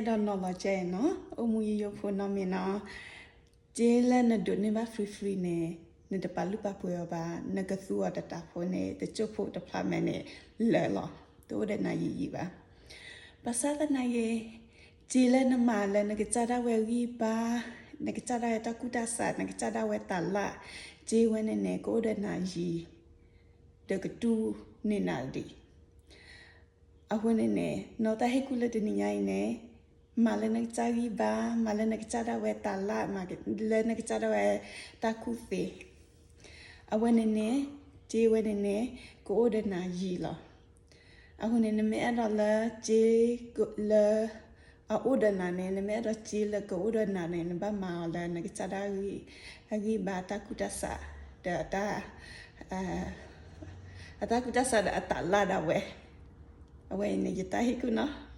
အဲၣ်ဒိးနီၤလီၤကဲအံၤနီၤ, အိၣ်မူယိယိဖိနီတမံၤနီၤ, စ့လၢနဒိးန့ၢ်ဘၣ် free free န့ၣ် နတပာ်လုၢ်ပာ်ပှ့ၤအီၤဘၣ်, နကသူအီၤတတးဖိန့ၣ် တကၠိၣ်ဖိတဖျါမဲာ်န့ၣ် လၢာ်လီၤ, တအိၣ်ဒီးနၤယံာ်ယံာ်ဘၣ်. ဘၣ်ဆၣ်သနာ်က့ စ့လၢနမၤလၢနကစၢ်ဒၣ်ဝဲဂံၢ်ဘါ, နကစၢ်ဒၣ်ဝဲတၢ်ကူၣ်တၢ်ဆး, နကစၢ်ဒၣ်ဝဲတၤလၣ်, စ့ဝဲန့ၣ်န့ၣ် ကအိၣ်ဒီးနၤယံာ် ဒီးကတူၢ်န့ၢ်နၤဒံး. အဃိန့ၣ်န့ၣ် နီၢ်တၢ်ဟ့ၣ်ကူၣ်လၢတနံၤညါအံၤန့ၣ်, မၤလၢနကစၢ်ဂံၢ်ဘါ, မၤလၢနကစၢ်ဒၣ်ဝဲတၤလၣ်, မၤလၢနကစၢ်ဒၣ်ဝဲတၢ်ကူၣ်သ့, အဝဲန့ၣ်န့ၣ်, စ့ဝဲန့ၣ်န့ၣ် ကအိၣ်ဒီးနၤယံာ်လီၤ. အဃိန့ၣ် နမ့ၢ်အဲၣ်ဒိးလၢစ့လၢ အအိၣ်ဒီးနၤန့ၣ်, နမ့ၢ်အဲၣ်ဒိးစ့လၢကအိၣ်ဒီးနၤန့ၣ် နဘၣ်မၤအီၤလၢနကစၢ်ဒၣ် အဂံၢ်ဘါတၢ်ကူၣ်တၢ်ဆး, ဒီး အတၢ်ကူၣ်တၢ်ဆးဒီးအတၤလၣ်ဒၣ်ဝဲ. အဝဲအံၤန့ၣ် ယတၢ်ဟ့ၣ်ကူၣ်နီၤ.